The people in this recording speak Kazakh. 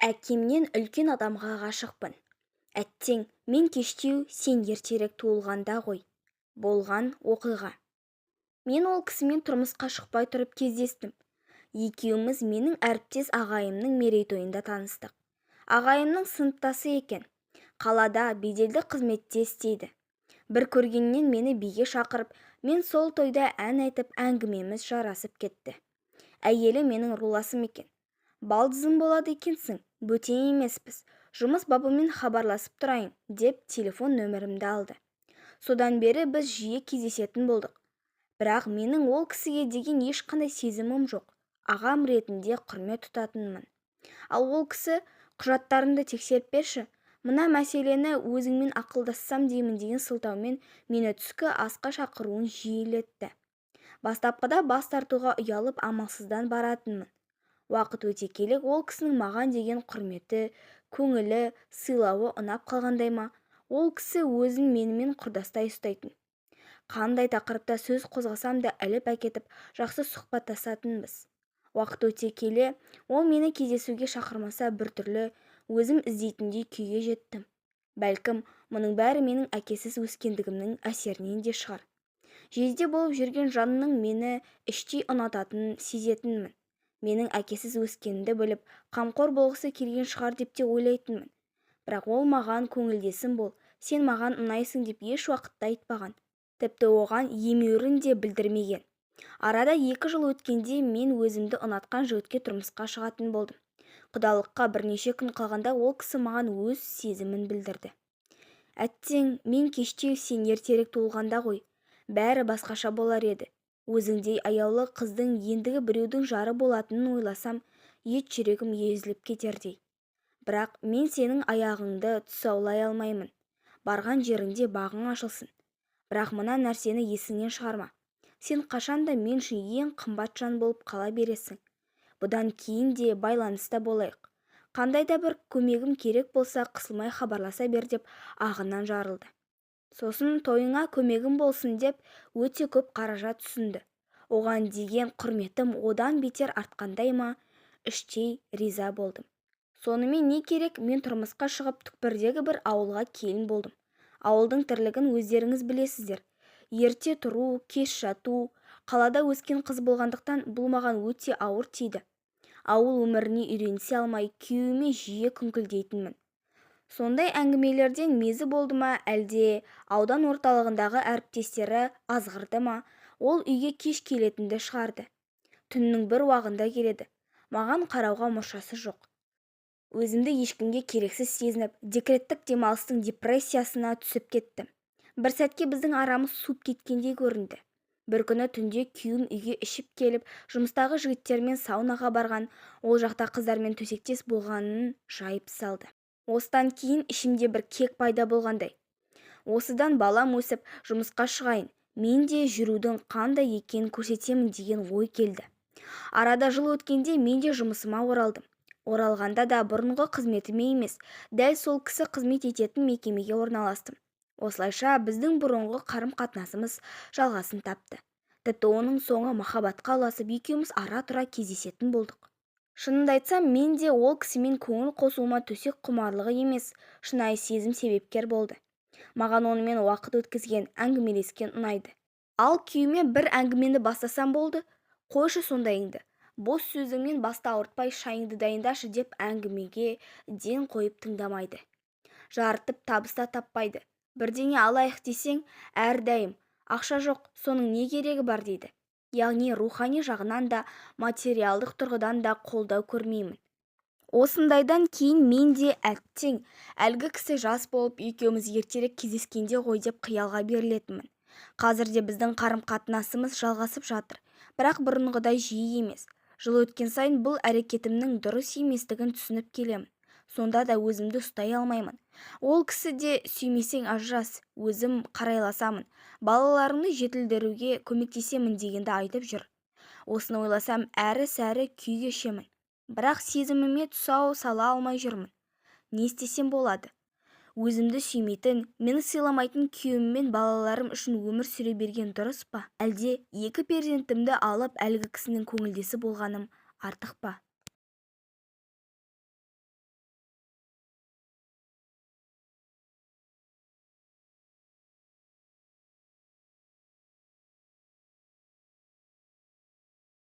Әкемнен үлкен адамға ғашықпын. Әттең, мен кештеу, сен ертерек туылғанда ғой. Болған оқиға. Мен ол кісімен тұрмысқа шықпай тұрып кездестім. Екеуміз менің әріптес ағайымның мерейтойында таныстық. Ағайымның сыныптасы екен. Қалада беделді қызметте істейді. Бір көргеннен мені биге шақырып, мен сол тойда ән айтып, әңгімеміз жарасып кетті. Әйелі менің руласым екен. Балдызым болады екенсің, бөтен емеспіз. Жұмыс бабымен хабарласып тұрайын, деп телефон нөмірімді алды. Содан бері біз жиі кездесетін болдық. Бірақ менің ол кісіге деген ешқандай сезімім жоқ. Ағам ретінде құрмет тұтатынмын. Ал ол кісі құжаттарымды тексеріп берші, мына мәселені өзіңмен ақылдассам деймін деген сылтаумен мені түскі асқа шақыруын жиілетті. Бастапқыда бас тартуға ұялып амалсыздан баратынмын. Уақыт өте келе ол кісінің маған деген құрметі, көңілі, сыйлауы ұнап қалғандай ма, ол кісі өзін менімен құрдастай ұстайтын. Қандай тақырыпта сөз қозғасам да іліп әкетіп, жақсы сұхбаттасатынбыз. Уақыт өте келе ол мені кездесуге шақырмаса біртүрлі өзім іздейтіндей күйге жеттім. Бәлкім, мұның бәрі менің әкесіз өскендігімнің әсерінен де шығар. Жезде болып жүрген жанның мені іштей ұнататынын сезетінмін. Менің әкесіз өскенімді біліп, қамқор болғысы келген шығар деп те ойлайтынмын. Бірақ ол маған көңілдесім бол, сен маған ұнайсың деп еш уақытта айтпаған. Тіпті оған емеурін де білдірмеген. Арада 2 жыл өткенде мен өзімді ұнатқан жігітке тұрмысқа шығатын болдым. Құдалыққа бірнеше күн қалғанда ол кісі маған өз сезімін білдірді. Әттең, мен кештеу, сен ертерек туылғанда ғой. Бәрі басқаша болар еді. Өзіңдей аяулы қыздың ендігі біреудің жары болатынын ойласам, ет жүрегім езіліп кетердей. Бірақ мен сенің аяғыңды тұсаулай алмаймын. Барған жеріңде бағың ашылсын. Бірақ мына нәрсені есіңнен шығарма. Сен қашанда мен үшін ең қымбат жан болып қала бересің. Бұдан кейін де байланыста болайық. Қандай да бір көмегім керек болса, қысылмай хабарласа бер деп ағынан жарылды. Сосын тойыңа көмегім болсын деп өте көп қаражат ұсынды. Оған деген құрметім одан бетер артқандай ма, іштей риза болдым. Сонымен не керек, мен тұрмысқа шығып түкпірдегі бір ауылға келін болдым. Ауылдың тірлігін өздеріңіз білесіздер. Ерте тұру, кеш жату, қалада өскен қыз болғандықтан бұл маған өте ауыр тиді. Ауыл өміріне үйренісе алмай, күйеуіме жиі күңкілдейтінмін. Сондай әңгімелерден мезі болды ма, әлде аудан орталығындағы әріптестері азғырды ма, ол үйге кеш келетінді шығарды. Түннің бір уағында келеді. Маған қарауға мұршасы жоқ. Өзімді ешкімге керексіз сезініп, декреттік демалыстың депрессиясына түсіп кеттім. Бір сәтке біздің арамыз суып кеткендей көрінді. Бір күні түнде күйеуім үйге ішіп келіп, жұмыстағы жігіттермен саунаға барған, ол жақта қыздармен төсектес болғанын жайып салды. Осыдан кейін ішімде бір кек пайда болғандай. Осыдан балам өсіп, жұмысқа шығайын, мен де жүрудің қандай екенін көрсетемін деген ой келді. Арада жыл өткенде мен де жұмысыма оралдым. Оралғанда да бұрынғы қызметіме емес, дәл сол кісі қызмет ететін мекемеге орналастым. Осылайша біздің бұрынғы қарым-қатынасымыз жалғасын тапты. Тіпті оның соңы махаббатқа ұласып, екеуміз ара-тұра кездесетін болдық. Шынымды айтсам, мен де ол кісімен көңіл қосуыма төсек құмарлығы емес, шынайы сезім себепкер болды. Маған онымен уақыт өткізген, әңгімелескен ұнайды. Ал күйеуіме бір әңгімені бастасам болды, қойшы сондайыңды, бос сөзіңмен басты ауыртпай шайыңды дайындашы деп әңгімеге ден қойып тыңдамайды. Жарытып табыс та таппайды. Бірдеңе алайық десең, әрдайым ақша жоқ, соның не керегі бар дейді. Яғни рухани жағынан да, материалдық тұрғыдан да қолдау көрмеймін. Осындайдан кейін мен де әттең, әлгі кісі жас болып екеуміз ертерек кездескенде ғой деп қиялға берілетінмін. Қазір де біздің қарым-қатынасымыз жалғасып жатыр, бірақ бұрынғыдай жиі емес. Жыл өткен сайын бұл әрекетімнің дұрыс еместігін түсініп келемін. Сонда да өзімді ұстай алмаймын. Ол кісі де сүймесең ажырас, өзім қарайласамын, балаларыңды жетілдіруге көмектесемін дегенді айтып жүр. Осыны ойласам, әрі-сәрі күй кешемін. Бірақ сезіміме тұсау сала алмай жүрмін. Не істесем болады? Өзімді сүймейтін, мені сыйламайтын күйеуіммен балаларым үшін өмір сүре берген дұрыс па? Әлде 2 перзентімді алып әлгі кісінің көңілдесі болғаным артық па?